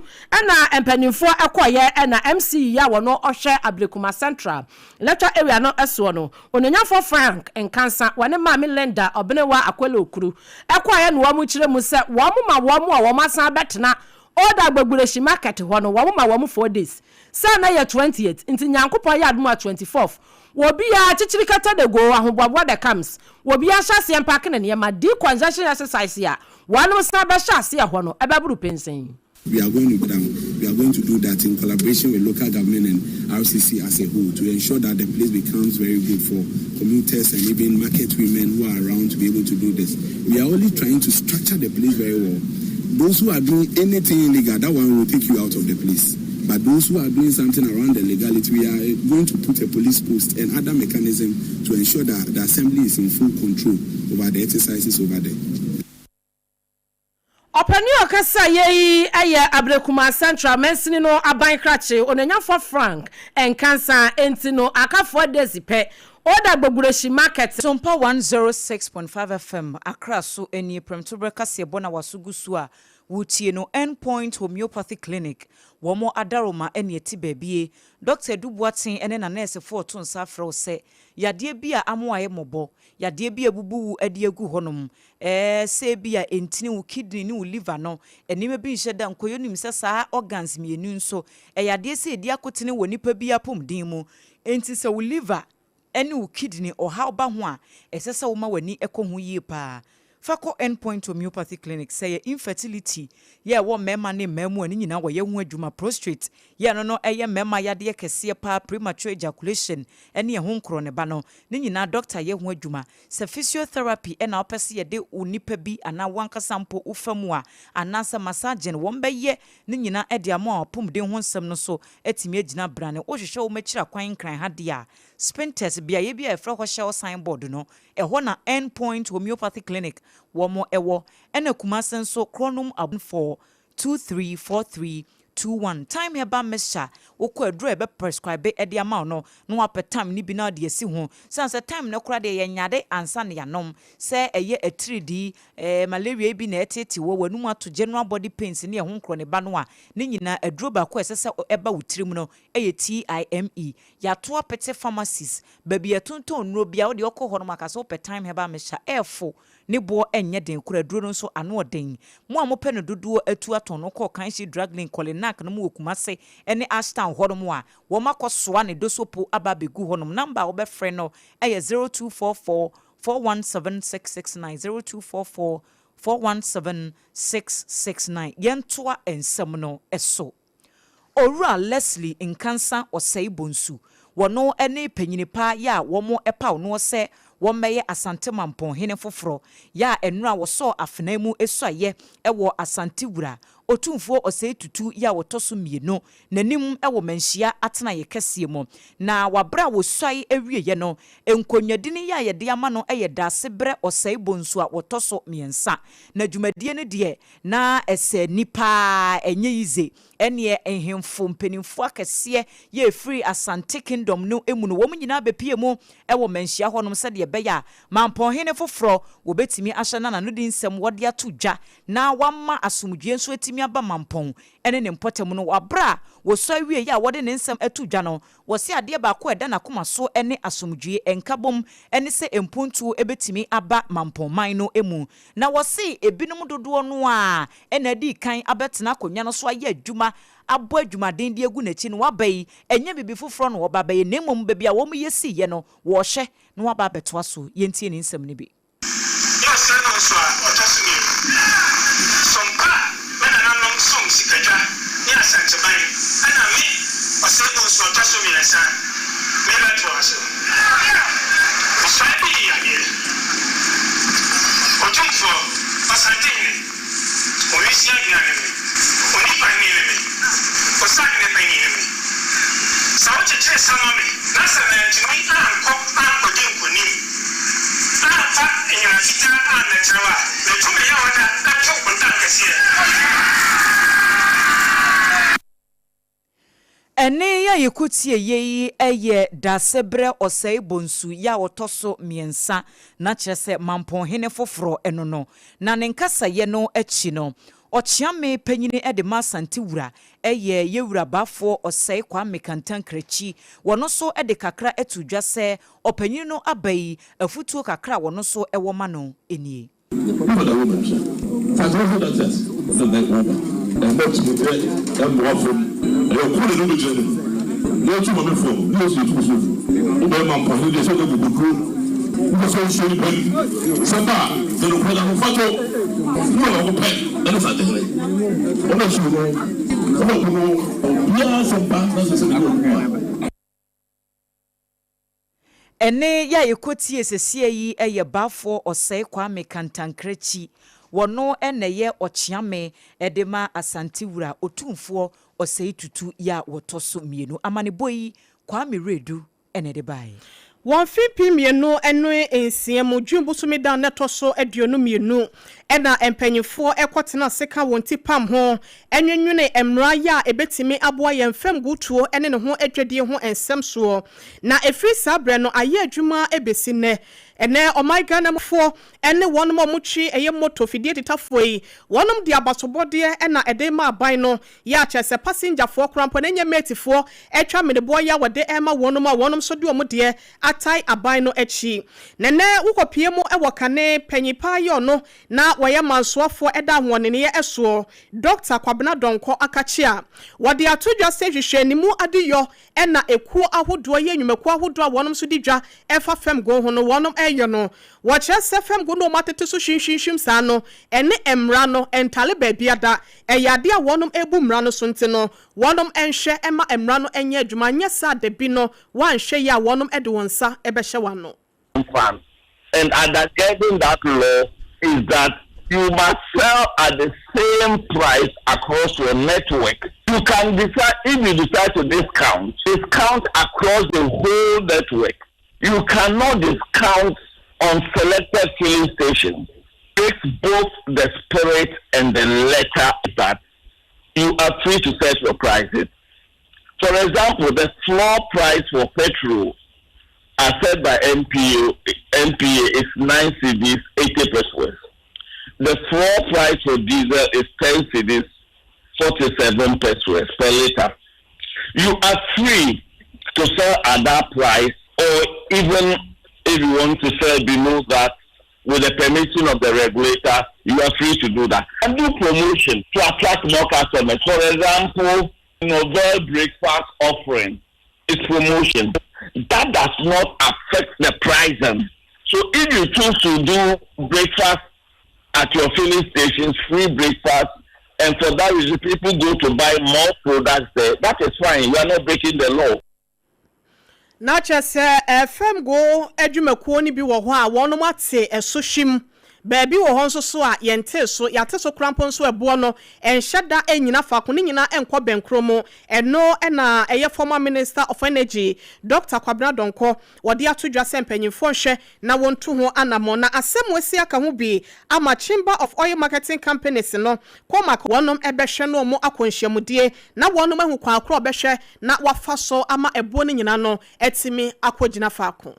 D: na mpaninfoɔ kɔeɛ na MC yi a wɔno ɔhwɛ Ablekuma Central Electoral Area no soɔ no, Onuonyamfoɔ Frank Nkansah, wɔne Maame Linda Ɔbenewa Akwele Okuru kɔeɛ na wɔn kyerɛ mu sɛ wɔn ma wɔn a wɔn asan abɛtena. Old Agbogbloshie market hɔ no wɔn ma wɔn 4 days sɛ na yɛ 28 nti Nyankopɔn yɛ adom a 24th wɔbiara kyekyere kata de go ahoboaboa the comes wɔbiara hyɛ aseɛ mpack ne nneɛma. Decongestion exercise a wɔn san bɛhyɛ aseɛ hɔ no ɛbɛboro pɛnsɛn.
I: We are going to down. We are going to do that in collaboration with local government and RCC as a whole to ensure that the place becomes very good for commuters and even market women who are around to be able to do this. We are only trying to structure the place very well. Those who are doing anything illegal, that one will take you out of the place. But those who are doing something around the legality, we are going to put a police post and other mechanism to ensure that the assembly is in full control over the exercises over there.
D: Ɔpanin a ɔkasa yɛ yi yɛ Ablekuma Central mansini no aban krakye, Onanyafo Frank Nkansa. Enti no aka 4 days pɛ, Old Agbogbloshie market.
E: Sompa 106.5 FM Accra so nie. Prɛmtoberɛ kaseɛbɔ na waso gu so a wotie no. Endpoint Homeopathy Clinic, wɔn adaroma ne ɛte baabie. Dr Edu Boaten ne nanɛɛsefoɔ ɔto nsa afrɛ wo sɛ yadeɛ bi a amoa yɛ mmɔbɔ, yadeɛ bi a ebubu wo de agu hɔnom, sɛ bi a ntini, wo kidney ne wo liver no, nneɛma bi nhyɛ da nkɔyɛ. Nim sɛ saa organs mmienu nso ɛyɛ adeɛ sɛ ɛdi akotene wɔ nipa bi apɔmuden mu. Nti sɛ wo liver ne wo kidney ɔhaw ba ho a, ɛsɛ sɛ woma w'ani kɔ ho yie paa. Fa kɔ Endpoint Homeopathy Clinic. Sɛ yɛ infertility yɛ ɛwɔ mmarima ne mmaa mu a, ne nyinaa wɔyɛ ho adwuma. Prostate yɛ no ɛyɛ mmarima yadeɛ kɛseɛ paa, premature ejaculation ɛne ɛho nkorɔ ne ba no, ne nyinaa doctor yɛ ho adwuma. Sɛ physiotherapy ɛna wopɛ sɛ yɛde wo nipa bi anaa wankasa mpo wofa mu a, anaasɛ massaging, wɔn bɛyɛ ne nyinaa ɛde ama a apɔmuden ho nsɛm no so atumi agyina brane. Wohwehwɛ wo makyiri akwan Nkran ha deɛ a, Spintex, beaeɛ bi a yɛfrɛ hɔ Shell signboard no, ɛhɔ na Endpoint Homeopathy Clinic wɔn ɛwɔ. Ɛna Kumase nso, Kronom 4 234321. Time Herbal Mixture, wokɔ aduro a ɛbɛ prescribe ɛde ama wo no na wapɛ time ne bi na ɔde asi ho san sɛ time no koraa deɛ yɛnyade ansa ne yanom. Sɛ ɛyɛ atiridii, malaria bi na ɛtete wɔ w'anum ato, general body pains ne ɛho nkorɔ ne ba no a, ne nyinaa aduro baako a ɛsɛ sɛ ɛba wo tirim no ɛyɛ Time. Yɛato apete pharmacies baabi yɛtontɔn nnuro bia, wode ɔkɔ hɔ nom aka sɛ wopɛ Time Herbal Mixture. Ɛɛfo ne boɔ ɛnyɛ den kora, aduro no nso ano ɔden. Mo a mopɛ no dodoɔ atu atɔn no, kɔɔ Kanshi Drug Link, Kɔlenak no mu wɔ Kumase ne Ashtown hɔ nom a wɔn akɔsoa ne dosopo aba abɛgu hɔ nom. Number a wɔbɛfrɛ no ɛyɛ 0244 417 669, 0244 417 669. Yɛntoa nsɛm no so. Owura Leslie Nkansa Ɔsɛe Bonsu, wɔno ne panyini pa yɛ a wɔn paw no sɛ wɔmmɛyɛ Asante Mampɔnhene foforɔ yɛ a nnora wɔsɔɔ afena mu esuayɛ wɔ Asante Wura Otumfoɔ Ɔsɛe Tutu yɛ a wɔtɔ so mmienu n'anim wɔ Manhyia atenaeɛ kɛseɛ mu. Na wabere a wɔsuae awieɛ no, nkonnwadini yɛ a yɛde ama no yɛ Daase Berɛ Ɔsɛe Bonsu a wɔtɔ so mmiɛnsa. Na dwumadie no deɛ na ɛsɛ nipa ɛnyɛ yize. Ɛneɛ nhemfo mpanimfoɔ akɛseɛ yɛ efiri Asante Kingdom no mu no, wɔn nyinaa bɛpie mu ɛwɔ Manhyia hɔnom sɛdeɛ ɛbɛyɛ a Mampɔnhene foforɔ wɔbɛtumi ahyɛ na n'anodi nsɛm wɔde ato dwa na wama asomdwie nso atumi aba Mampɔn ɛne ne mpɔtam no. Wabere a wɔsɔ awie yɛ a wɔde ne nsɛm ato dwa no, wɔsi adeɛ baako a ɛda n'akoma so ne asomdwie, nkabom ne sɛ mpuntuo bɛtumi aba Mampɔnman no mu. Na wɔsi ebinom dodoɔ no a ɛna adi kan abɛtena akonnwa no so ayɛ adwuma, abɔ adwumaden de agu n'akyi no, waba yi ɛnyɛ biribi foforɔ na wɔba bɛyɛ, na mmom baabi a wɔn yɛ siiɛ no wɔrehwɛ na waba abɛtoa so. Yɛntie ne nsɛm no bi.
A: Yɛ Ɔsɛe Bonsu a ɔtɔ so mmienu. Som pa a me nananom som Sikadwa ne Asanteman ɛna me Ɔsɛe Bonsu ɔtɔ so mmiɛnsa merebɛtoa so. Mesuae bi yii adeɛ. Otumfoɔ, Ɔsantehene, Owisia hene ne me, Onipa hene ne me, Osahene panyin ne me. Sɛ wokyekyere sa ma me na sɛ mantumi ankɔ ankɔdi nkonim amfa nnyina fitaa ammɛkyerɛ wo a, metu me yawada to wo ntankɛseɛ.
E: Ɛne yɛ yɛkɔtie yei yɛ Dasebrɛ Ɔsɛe Bonsu yɛ a wɔtɔ so mmiɛnsa, na kyerɛ sɛ Mampɔnhene foforɔ ɛno no. Na ne nkasayɛ no akyi no, ɔkyeame panyini de ma Asante Wura ɛyɛ Yɛwura Baafoɔ Ɔsɛe Kwame Kantankrakyi. Wɔno nso de kakra ato dwa sɛ ɔpanyin no aba yi, afutuo kakra a wɔno nso ɛwɔ ma no nie.
K: For the woman, sir. Ɛmɛ tumi pɛ ɛmmoa fam. Ɛyɛ ɔko na ɛno bɛgyina no mu. Na yɛtu ma me fam ne yɛsu yɛtu me so fu. Wo bɛrima mpo ahene deɛ sɛ ɔde akokoduro. Wopɛ sɛ wosua nipa ni. Sɛ ba a, yɛ nokorɛ na ahofa to. Wo a baako pɛ ɛne Santehene. Wɔn a suro no, wɔn a bu no, obiara asɛm ba na sɛ sɛ ne wɔ mu a.
E: Ɛnne yi a yɛkɔtie seseɛ yi yɛ Baafoɔ Ɔsɛe Kwame Kantankrachi. Wɔno na ɛyɛ Ɔkyeame de ma Asante Wura Otumfoɔ Ɔsɛe Tutu yi a wɔtɔ so mmienu. Amanebɔ yi, Kwame Wiredu na ɛde baeɛ.
C: Wɔ mfe 2006 mu June bosome da a na ɛtɔ so 22 na mpanyimfoɔ kɔtena ase ka wɔn ti pam ho nwenwene mmara yɛ a ɛbɛtumi aboa yɛn fam gutuo ne ne ho adwadie ho nsɛm soɔ. Na ɛfiri saa berɛ no ayɛ adwuma bɛsi nnɛ. Ɛnnɛ ɔman Ghana mufoɔ ne wɔnom a wɔtwe ɛyɛ moto fidie tetafoɔ yi, wɔnom de abasobɔdeɛ na ɛde rema aban no, yɛ a kyerɛ sɛ pasengyafoɔ koraa mpo na ɛnyɛ matefoɔ atwa meneboɔ yi a wɔde rema wɔnom a wɔnom nso de wɔn deɛ atae aban no akyi. Na ɛnnɛ wokɔpie mu wɔ kane panyin paa yi ɔno na wɔyɛ mansoafoɔ da ahoɔneneɛ soɔ, Dɔkta Kwabena Donkor Akakye a wɔde ato dwa sɛ nhwehwɛanimu adeyɔ na ekuo ahodoɔ yɛ nnwumakuo ahodoɔ a wɔnom nso di dwa fa fam go ho no wɔnom reyɔ no. Wɔkyerɛ sɛ fam go no wɔn atete so hwimhwimhwim saa no ɛne mmara no ntale baabiada. Ɛyɛ adeɛ a wɔnom rebu mmara no so nti no wɔnom nhwɛ mma mmara no nyɛ adwuma anyɛ saa a dabi no wɔanhwɛ yie a wɔnom de wɔn nsa bɛhyɛ wɔn ano.
L: Plan and undergirding that law is that you must sell at the same price across your network. You can decide if you decide to discount, discount across the whole network. You cannot discount on selected filling stations. It's both the spirit and the letter that you are free to set your prices. For example, the floor price for petrol as said by NPA, NPA is 9 cedis 80 pesewas. The floor price for diesel is 10 cedis 47 pesewas per liter. You are free to sell at that price or even if you want to sell below that with the permission of the regulator, you are free to do that. And do promotion to attract more customers. For example, novel breakfast offering is promotion. That does not affect the pricing. So if you choose to do breakfast at your filling stations, free breakfast, and for that reason people go to buy more products there, that is fine. You are not breaking the law.
C: Na kyerɛ sɛ fam go adwumakuo no bi wɔ hɔ a wɔnom ate ɛso hwim. Baabi wɔ hɔ nso so a yɛntee so, yɛate so koraa mpo nso ɛboɔ no ɛnhyɛ da nnyina faako, ne nyinaa ɛnkɔ bɛnkorɔ mu. Ɛno na ɛyɛ former Minister of Energy, Dɔkta Kwabena Donkor, wɔde ato dwa sɛ mpanyinfoɔ nhwɛ na wɔntu ho anamɔn. Na asɛm asi aka ho bi ama Chamber of Oil Marketing Companies no, COMAC, wɔnom bɛhwɛ na wɔn akɔ nhyiamudie na wɔnom ahu kwan korɔ a wɔbɛhwɛ na wɔafa so ama ɛboɔ no nyinaa no atumi akɔgyina faako.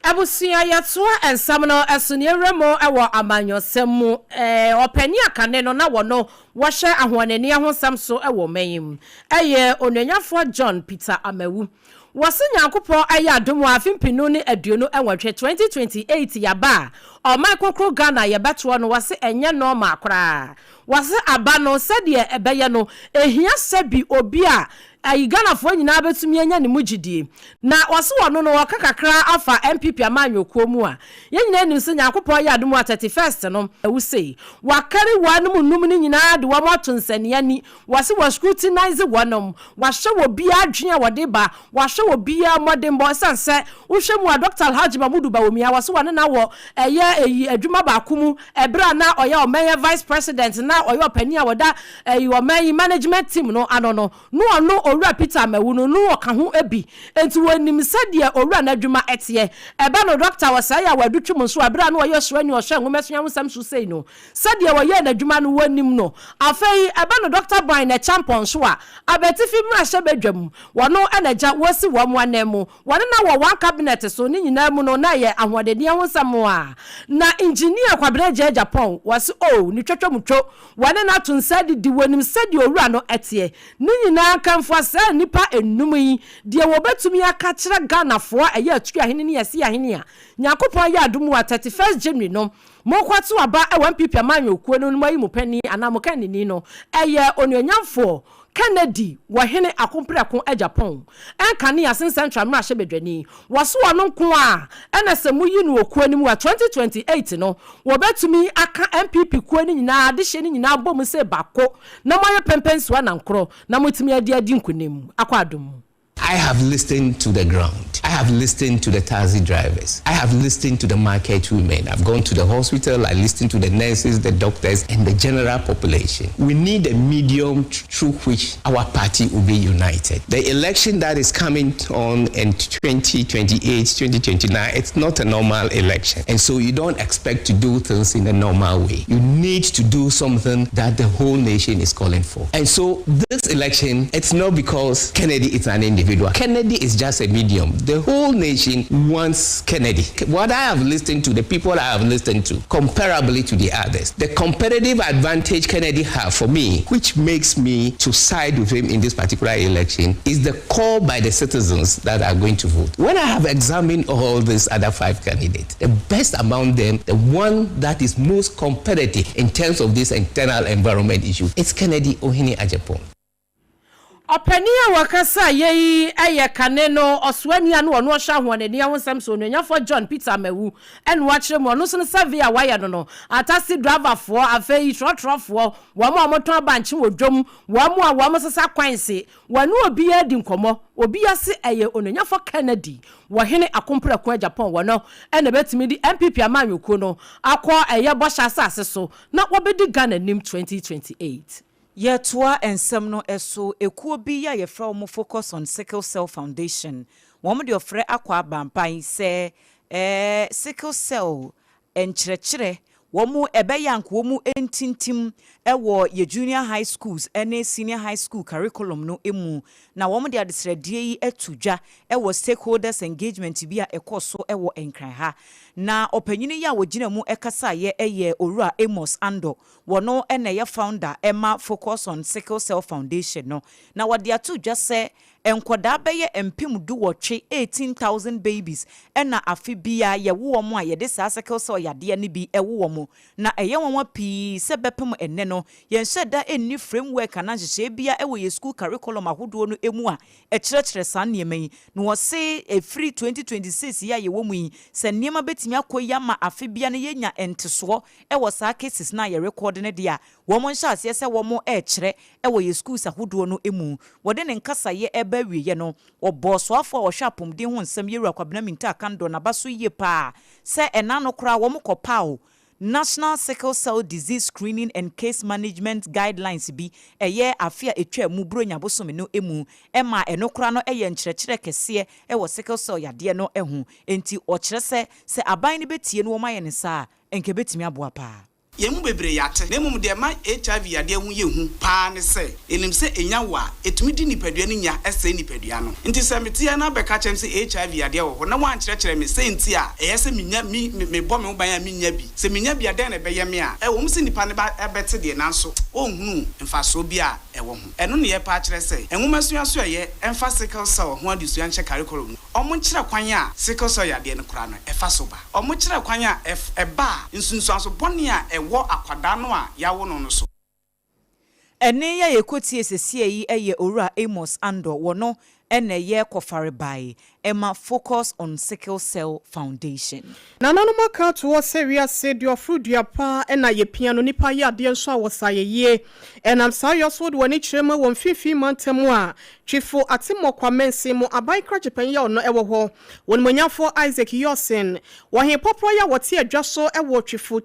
D: Abusua yɛtoa nsɛm no so ne yɛwura mu wɔ amanyɔsɛm mu. Ɔpanin a kane no na wɔno wɔhyɛ ahoɔnenneɛ ho nsɛm so wɔ ɔman yi mu yɛ Onuonyafoɔ John Peter Amawu. Wɔse Nyankopɔn ayɛ adom a afe 2028, 2028 yaba a ɔman kronkron Ghana yɛbɛtoɔ no wɔse ɛnyɛ normal koraa. Wɔse aba no sɛdeɛ ɛbɛyɛ no ɛhia sɛbi obi a ayi Ghanafoɔ nyinaa bɛtumi anya ne mu gyidie. Na wɔse wɔno no wɔka kakra afa NPP amanyɔkuo mu a yɛn nyinaa nim sɛ Nyankopɔn yɛ adom a 31st no awu sei. Wɔakari wɔnom nnum no nyinaa de wɔn ato nsania ani. Wɔse wɔ scrutinise wɔnom. Wɔahwɛ wɔ biara adwene a wɔde ba. Wɔahwɛ wɔ biara mmɔdenbɔ. Ɛsiane sɛ wohwɛ mu a Dɔkta Alhaji Mahmudu Bawumia wɔse wɔne no awɔ ɛyɛ ɛyi adwuma baako mu ɛberɛ a na ɔyɛ ɔman yi Vice President na ɔyɛ ɔpanin a ɔda ɛyi ɔman yi management team no ano no no ɔno Owura Peter Amawu no no ɔka ho bi. Enti wɔnim sɛdeɛ Owura no adwuma teɛ. Ɛba no Dɔkta Osei Awadu Twum nso a berɛ a na ɔyɛ ɔsraani ɔhwɛ nwomasua ho nsɛm so sei no Sɛdeɛ wɔyɛɛ n'adwuma no, wɔnim no. Afei, ɛba no Dɔkta Brian Acheampong nso a, Abatifi mmarahyɛbadwam, wɔno na agya wɔasi wɔn ananmu. Wɔne no wɔ one cabinet so, ne nyinaa mu no, na ɛyɛ ahoɔdenneɛ ho nsɛm a. Na Engineer Kwabena Agyei Agyapong, wɔse oh, ne twatwa mu two, wɔne no ato nsa adidi, wɔnim sɛdeɛ owura no teɛ. Ne nyinaa nkamfoa saa nnipa nnum yi, deɛ wɔbɛtumi aka akyerɛ Ghanafoɔ a ɛyɛ Atuahene ne Asiahene a, Nyankopɔn ayɛ adom a, 31st January no, Monkɔto aba wɔ NPP amanyɔkuo no mu ayi mo panin anaa mo kandini no, ɛyɛ Onuonyamfoɔ Kennedy Wɔhene Akompreko Agyapong, ɛnkane Asin Central mmarahyɛbadwani. Wɔse ɔno nko ara na sɛ moyi no wɔ kuo no mu a, 2028 no, wɔbɛtumi aka NPP kuo no nyinaa adehyeɛ no nyinaa abɔ mu sɛ baako na moayɛ pɛmpɛnsoɔ anankorɔ na moatumi adi adi nkonim akɔ adom mu.
M: I have listened to the ground. I have listened to the taxi drivers. I have listened to the market women. I've gone to the hospital. I listened to the nurses, the doctors, and the general population. We need a medium through which our party will be united. The election that is coming on in 2028, 2029, it's not a normal election. And so you don't expect to do things in a normal way. You need to do something that the whole nation is calling for. And so this election, it's not because Kennedy is an individual. Kennedy is just a medium. The whole nation wants Kennedy. What I have listened to, the people I have listened to, comparably to the others, the competitive advantage Kennedy have for me, which makes me to side with him in this particular election, is the call by the citizens that are going to vote. When I have examined all these other five candidates, the best among them, the one that is most competitive in terms of this internal environment issue, is Kennedy Ohene Agyapong.
D: Ɔpanin a wɔkasa yɛ yi yɛ kane no ɔsoani a na ɔno ɔhwɛ ahoɔdenni ahosɛm so Onuonyafoɔ John Peter Amewu ɛna wakyerɛ mu ɔno nso no survey a wayɛ no no atasi driverfoɔ afei trɔtrɔfoɔ wɔn a wɔtɔn abankye wɔ dwom wɔn a wɔn sesa kwanse wɔne obiara di nkɔmmɔ obiara se ɛyɛ Onuonyafoɔ Kennedy Wɔhene Akompreko Agyapong wɔ no ɛna ɛbɛtumi de NPP amanyɔkuo no akɔ ɛyɛ bɔhyɛ asase so na wɔbɛdi Ghana anim 2028.
E: Yɛtoa nsɛm no so, ekuo bi a yɛfrɛ wɔn Focus on Sickle Cell Foundation, wɔn de ɔfrɛ akɔ aba sɛ ɛɛ sickle cell nkyerɛkyerɛ wɔn ɛbɛyɛ anka wɔn ntintim wɔ yɛ junior high schools ne senior high school curriculum no mu na wɔn de adesrɛdeɛ yi ato dwa wɔ stakeholders engagement bi a ɛkɔ so wɔ Nkran ha. Na ɔpanyin yi a wɔgyina mu kasaeɛ yɛ Owura Amos Ando. Wɔno na ɛyɛ founder ɛma Focus on Sickle Cell Foundation no. Na wɔde ato dwa sɛ nkwadaa bɛyɛ 18,000, 18,000 babies, ɛna afe biara yɛwo wɔn a yɛde saa sickle cell yadeɛ no bi ɛwo wɔn. Na ɛyɛ nwanwa pii sɛ bɛpem ɛnnɛ no, yɛnhyɛ da nni framework anaa nhyehyɛeɛ biara ɛwɔ yɛ school curriculum ahodoɔ no mu a ɛkyerɛkyerɛ saa nneɛma yi. Na wɔse ɛfiri 2026 yi a yɛwɔ mu yi, sɛ nneɛma bɛtumi akɔ yi ama afe biara no yɛnya ntesoɔ ɛwɔ saa cases no a yɛrekɔde no deɛ a, wɔn nhyɛ aseɛ sɛ wɔn ɛrekyerɛ ɛwɔ yɛ schools ahodoɔ no mu. Wɔde ne nkasayɛ ɛba awieɛ no, ɔbɔɔ soafoɔ a wɔhwɛ apɔmuden ho nsɛm, Yɛwura Kwabena Mintah Akandoh, n'aba so yie paa sɛ ɛna no koraa wɔn kɔpaw National Sickle Cell Disease Screening and Case Management Guidelines bi ɛyɛ afe a ɛtwa mu Buronya bosome no mu ɛma ɛno koraa no ɛyɛ nkyerɛkyerɛ kɛseɛ ɛwɔ sickle cell yadeɛ no ho. Enti ɔkyerɛ sɛ aban no bɛtie no wɔn ayɛ ne saa a, nka bɛtumi aboa paa.
N: Yɛn mu bebree yɛate, na mmom deɛ ɛma HIV yadeɛ ho yɛ hu paa ne sɛ, yɛnim sɛ ɛnya wo a, ɛtumi di nipadua no nya sɛe nipadua no. Nti sɛ mete ha na wobɛka kyerɛ me sɛ HIV yadeɛ wɔ hɔ na woankyerɛkyerɛ me sɛ nti a ɛyɛ sɛ menya, me, mebɔ me ho ban a mennya bi, sɛ menya bi a dɛn na ɛbɛyɛ me a, ɛwɔ mu sɛ nnipa no ba bɛte deɛ nanso wɔnhunu mfasoɔ bi a ɛwɔ ho. Ɛno na yɛpɛ akyerɛ sɛ nwomasua so ɛyɛ mfa sickle cell ho adesua nhyɛ curriculum mu. Wɔnkyerɛ kwan a sickle cell yadeɛ no koraa no ɛfa so ba. Wɔkyerɛ kwan a ɛf ɛba a nsunsuanso bɔne a ɛwɔ akwadaa no a yɛawo no no so.
E: Ɛnne yi a yɛkɔtie seesei yi yɛ Owura Amos Andor, wɔno na ɛyɛ kɔfarebae ma Focus on Sickle Cell Foundation.
C: Nananom aka ato hɔ sɛ wiase deɛ ɔforo dua pa na yɛpia no, nipa yɛ adeɛ nso a wɔsa yɛ yie. Ɛnam saa yɔ so wode w'ani kyerɛ mu wɔ mfimfini mantam a Twifo Atemmɔkwa Mansin mu aban krakye panyin a ɔno wɔ hɔ, Onimuonyamfoɔ Isaac Yorson, wɔ Hempɔporɔ yi a wɔte adwa so wɔ Twifo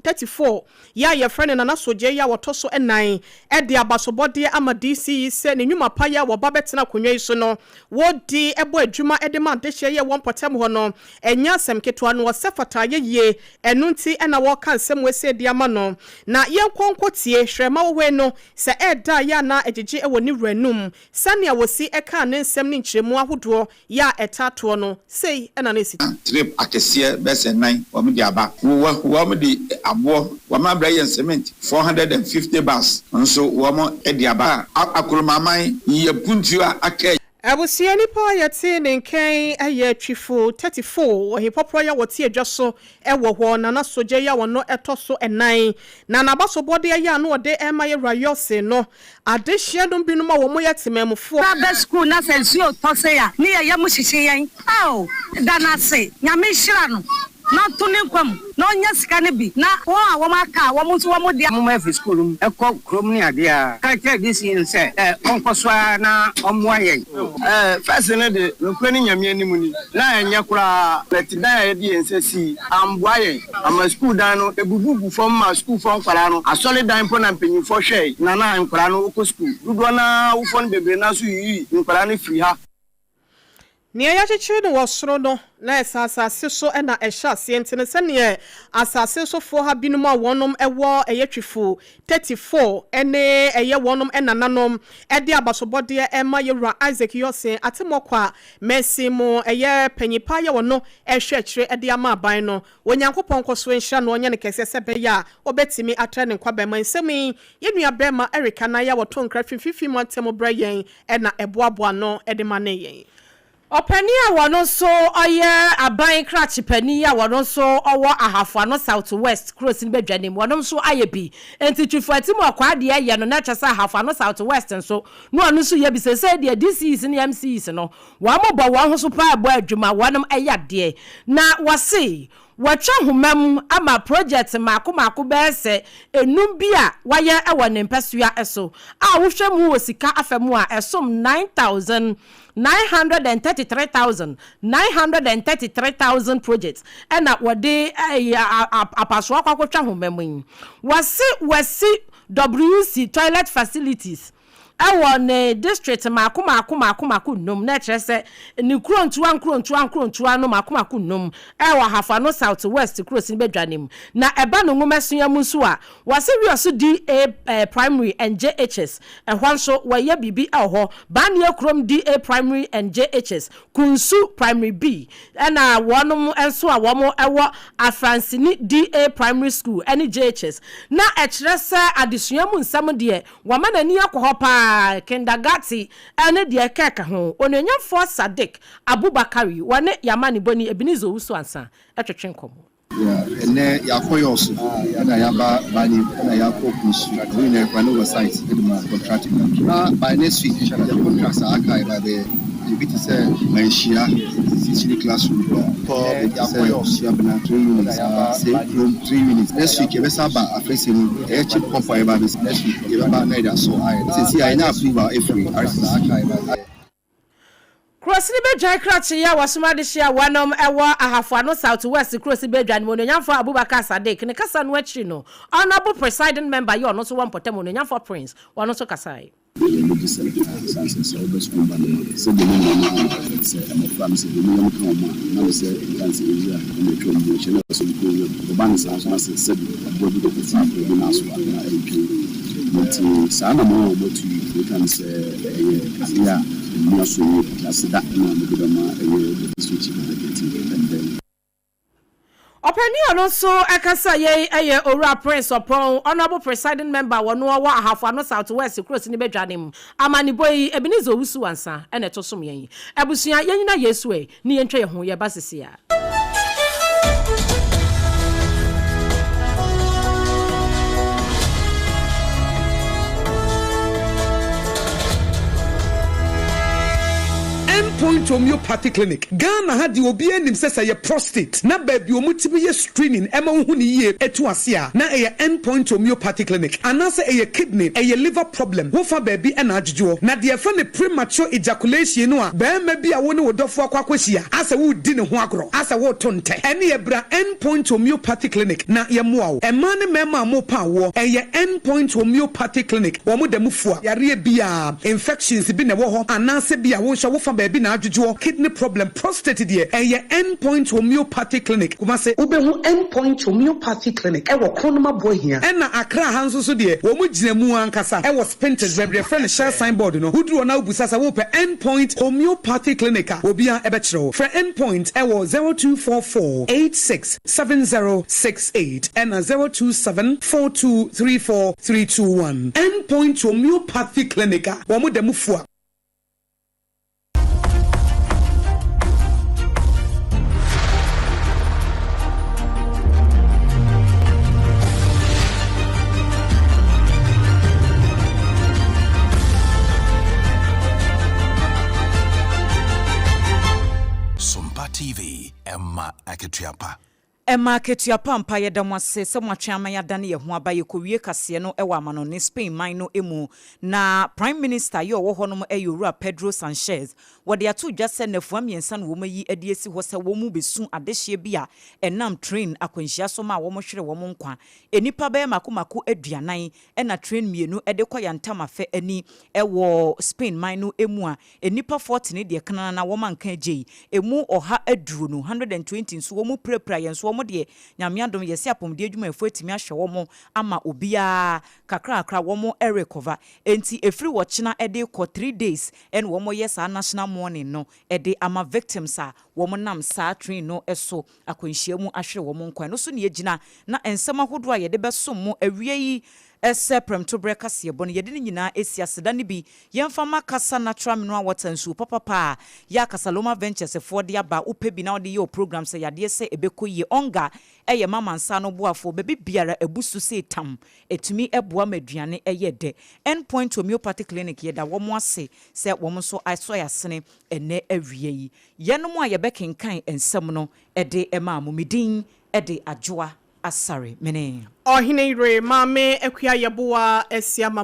C: 34 yi a yɛfrɛ no Nana Sogyɛ yi a wɔtɔ so nnan de abasobɔdeɛ ama DC yi sɛ ne nnwuma pa yi a wɔba bɛtena akonnwa yi so no wɔdi bɔ adwuma de ma adehyeɛ yi a ɛwɔ mpɔtam hɔ no ɛnyɛ asɛm ketewa no ɔsɛ fata ayɛyie ɛno nti na wɔreka nsɛm wei sei de ama no. Na yɛnkɔ nkɔtie Hwerɛma Wohoe no sɛ ɛreda a yɛ a na ɛgyegye wɔ ne wura anum sɛnea wɔsi kaa ne nsɛm ne nkyerɛmu ahodoɔ yɛ a ɛtaa toɔ no, sei na na ɛsi teɛ.
O: Trip akɛseɛ bɛyɛ sɛ nnan wɔn de aba. Wɔ wɔn de aboɔ wɔn abrɛ yɛn cement 450 bags nso wɔn de aba. Akoromaman yɛ puntuo a aka.
C: Abusua nipa a yɛtee ne nkan yɛ Twifo 34, ɔhepɔporɔ yi a wɔte adwa so wɔ hɔ, Nana Sogya yi a ɔno ɛtɔ so nnan, na n'abasobɔdeɛ yi a na ɔde rema yɛn Wura Yɔse no, adehyeɛ nom binom a wɔyɛ temanmufoɔ.
P: Ba bɛ sukuu na sɛ nsuo tɔ sei a ne yɛ yam hyehye yɛn ao da no ase Nyame nhyira no na ɔnto ne nkwa mu na ɔnya sika no bi na wɔn a wɔn aka a wɔn nso wɔn deɛ.
Q: Wɔn afi sukuu no mu kɔ kurom ne adeɛ a, ka kyerɛ DC no sɛ ɔnkɔ so ara na ɔmmoa yɛn. First no de, nokorɛ ne Nyame anim ni, na ɛnyɛ koraa. Nɛte dan a yɛde yɛn nsa sii amboa yɛn ama sukuu dan no ebubu gu fam ma sukuufoɔ nkwadaa no. Asɔre dan mpo na mpanyinfoɔ hwɛe na na nkwadaa no kɔ sukuu. Dodoɔ no ara awofoɔ no bebree no ara nso yiyii nkwadaa no firii ha.
C: Nea yɛakyekyere no wɔ soro no, na ɛsɛ asase so na ɛhyɛ aseɛ nti no, sɛdeɛ asase sofoɔ ha binom a wɔnom wɔ ɛyɛ Twifo 34 ne ɛyɛ wɔnom nananom de abasobɔdeɛ rema Yɛwura Isaac Yorson Atemɔkwa Mansin mu ɛyɛ panyin pa yɛ ɔno rehwɛ akyire de ama aban no. Onyankopɔn nkɔso nhyira no ɔnyɛ no kɛseɛ sɛ ɛbɛyɛ a ɔbɛtumi atra ne nkwa bɛma. Nsɛm yi yɛn nua bɛɛma Eric Anaya a ɔto nkra firi Mfimfini Mantam brɛ yɛn na ɛboaboa ano de ma ne yɛn.
D: Ɔpanin a ɔno nso ɔyɛ aban krakye panin a ɔno nso ɔwɔ Ahafo Ano South West kurosin badwanim, ɔno nso ayɛ bi. Enti Twifo Atim Ɔkwaa deɛ yɛ no na ɛkyɛ sɛ Ahafo Ano South West nso na ɔno nso yɛ bi. Seesei deɛ DCEs ne MCEs no wɔn bɔ wɔn ho so paa bɔ adwuma, wɔn yɛ adeɛ. Na wɔse Wɔatwa nhoma mu ama projɛt mmaako mmaako bɛyɛ sɛ nnum bi a wɔayɛ wɔ ne mpɛsoa so a wohwɛ mu wɔ sika afa mu a ɛsom 9,933,933 thousand projects na wɔde apasoɔ akɔ akɔtwa nhoma mu yi. Wɔse wɔasi WC, toilet facilities, wɔ ne district mmaako mmaako mmaako mmaako nnum, na ɛkyerɛ sɛ ne nkurontoa nkurontoa nkurontoa no mmaako mmaako nnum wɔ Ahafo Ano South West kurosin badwa no mu. Na ɛba no nwomasua mu nso a, wɔse Wiɔso DA Primary and JHS, ɛhɔ nso wɔyɛ biribi wɔ hɔ, Baneɛ Kurom DA Primary and JHS, Kunsu Primary B, ɛna wɔnom nso a wɔn wɔ Afransini DA Primary School ne JHS. Na ɛkyerɛ sɛ adesua mu nsɛm deɛ Wama n'ani akɔ hɔ paa, kindergarten ne deɛ ɛkɛka ho. Onuonyamfoɔ Sadiq Abubakari, wɔne y'amanebɔni Ebenezer Owusu Ansah twetwe nkɔmmɔ.
R: Yeah, ɛnɛ yɛakɔ Yɔso, ɛna yɛaba Bani, ɛna yɛakɔ Kunsu. Wɔn nyinaa yɛkura ne wɔ site de ma contract. Na by next week, yɛ contracts a aka a yɛba bɛyɛ. Ebi te sɛ Manhyia, Sicily classroom, kɔ baabi te sɛ Suabena, 3 units, Same kurom, 3 units. Next week yɛbɛsan aba Afrɛsɛ mu, ɛyɛ chip pump a yɛba abɛsi. Next week yɛbɛba na yɛde asɔ ayɛ. Seesei a yɛnya approval afiri RCC.
D: Kurosini Badwan krakye yi a wɔsom adehye a wɔnom wɔ Ahafo Ano South West Kurosi Badwa no mu Onuonyamfoɔ Abubakar Sadiq ne kasa no akyiri no, Honourable Presiding Member yi a ɔno nso wɔ mpɔtam Onuonyamfoɔ Prince, ɔno nso kasae.
R: Ɛyɛ anigyesɛm paa esiane sɛ sɛ woba sukuu ba no a, sɛdeɛ me nua no hu no, sɛ mmɔfra no sɛ deɛ wɔn yam ka wɔn a, ɛnam sɛ ɛnka sɛ nwura na atwa wɔn ho ahyia na ɛsɛ sɛ wɔkɔ nwura mu. Ɛkɔba no saa nso na sɛ sɛbe aboa bi kɔkɔfa akwadaa bi nan so a, na ɛntwa yie. Enti saa anammɔn a wɔatu yi, meka no sɛ ɛyɛ adeɛ a m'ani asɔ yie. Aseda na mede bɛma ɛyɛ the District Chief Executive ɛnnɛ yi.
D: Ɔpanin a ɔno nso kasa yei yɛ Owura Prince Ɔpɔn, Honourable Presiding Member wɔ no ɔwɔ Ahafo Ano South West Kurosini Badwa no mu. Amanebɔ yi, Ebenezer Owusu Ansah na ɛto som yɛn. Abusua, yɛnyina Yesu ɛ, ne yɛntwa yɛn ho, yɛba sisi a.
S: End Point Homeopathy Clinic, Ghana ha deɛ obiara nim sɛ sɛ ɛyɛ prostate na baabi a wɔtumi yɛ screening ma wohu no yie tu ase a na ɛyɛ End Point Homeopathy Clinic anaasɛ ɛyɛ kidney, ɛyɛ liver problem, wofa baabi na adwodwoɔ. Na deɛ yɛfrɛ no premature ejaculation no a barima bi a wo ne wo dɔfoɔ akɔ akɔhyia asɛ woredi ne ho agorɔ, asɛ woreto ntɛ, ɛneɛ bra End Point Homeopathy Clinic na yɛmmoa wo. Mmaa ne mmarima a morepa awoɔ, ɛyɛ End Point Homeopathy Clinic, wɔn da mu fua yareɛ biara. Infections bi na ɛwɔ hɔ anaasɛ bi a wo nso wofa baabi na adwodwoɔ, kidney problem, prostate deɛ ɛyɛ End Point Homeopathy Clinic, Kumasi. Wobɛhu End Point Homeopathy Clinic wɔ Kronum Aboahia. Ɛna Accra ha nso so deɛ wɔn gyina mu ankasa wɔ Spintex baabi yɛfrɛ no Shell sign board no. Woduru hɔ na wobisa sɛ wopɛ End Point Homeopathy Clinic a, obiara bɛkyerɛ wo. Frɛ End Point wɔ 0244 86 7068 ɛna 027 4234 321. End Point Homeopathy Clinic a wɔn da mu fua.
T: TV, ɛma akatua pa.
E: Ɛma akatua pa ampa. Yɛda mo ase sɛ moatwɛn ama yɛadane yɛn ho aba. Yɛkɔwie kaseɛ no wɔ amanɔne Spain man no mu. Na Prime Minister yɛ ɔwɔ hɔnom yɛ Owura Pedro Sanchez. Wɔde ato dwa sɛ nnafua mmiɛnsa na wɔayi de asi hɔ sɛ wɔn bɛsu adehyeɛ bi a ɛnam train akwanhyia so ma a wɔhwere wɔn nkwa. Nnipa bɛyɛ mako mako 40 ɛna train mmienu de kɔ Yantamafɛ ani wɔ Spain man no mu a nnipa 40 no deɛ kanana na wɔn anka agye yi. Emu 120, 120 nso wɔn pirapira yɛn nso wɔn deɛ Nyame adom yɛsɛ apɔmuden adwumayɛfoɔ atumi ahwɛ wɔn ama obiara kakrakra wɔn recover. Enti ɛfiri wɔkyena de kɔ 3 days ɛna wɔn yɛ saa national mourning no de ama victims a wɔn nam saa train no so akwanhyia mu ahwere wɔn nkwa. Ɛno so ne yɛgyina na nsɛm ahodoɔ a yɛde bɛsom mo awie yi ɛsɛ prɛmtoberɛ kaseɛbɔ no yɛde no nyinaa esi aseda no bi yɛmfa ma Kasa Natural Mineral Water, nsuo papapa a yɛ Kasaloma Ventures foɔ de aba. Wopɛ bi na wode yɛ o program sɛ yadeɛ sɛ ɛbɛkɔ yie. Ɔnga ɛyɛ mama nsa no boafoɔ baabi biara ɛbu so sɛ tam ɛtumi ɛboa ma aduane ɛyɛ dɛ. Endpoint Homeopathy Clinic, yɛda wɔn ase sɛ wɔn nso asɔ yɛ asene ɛnɛ awie yi. Yɛnom a yɛbɛkenkan nsɛm no ɛde ɛmaa mo, me din ɛde Adwoa Asare mene
C: Ɔhene yere Maame Akua Yɛboa Asiama.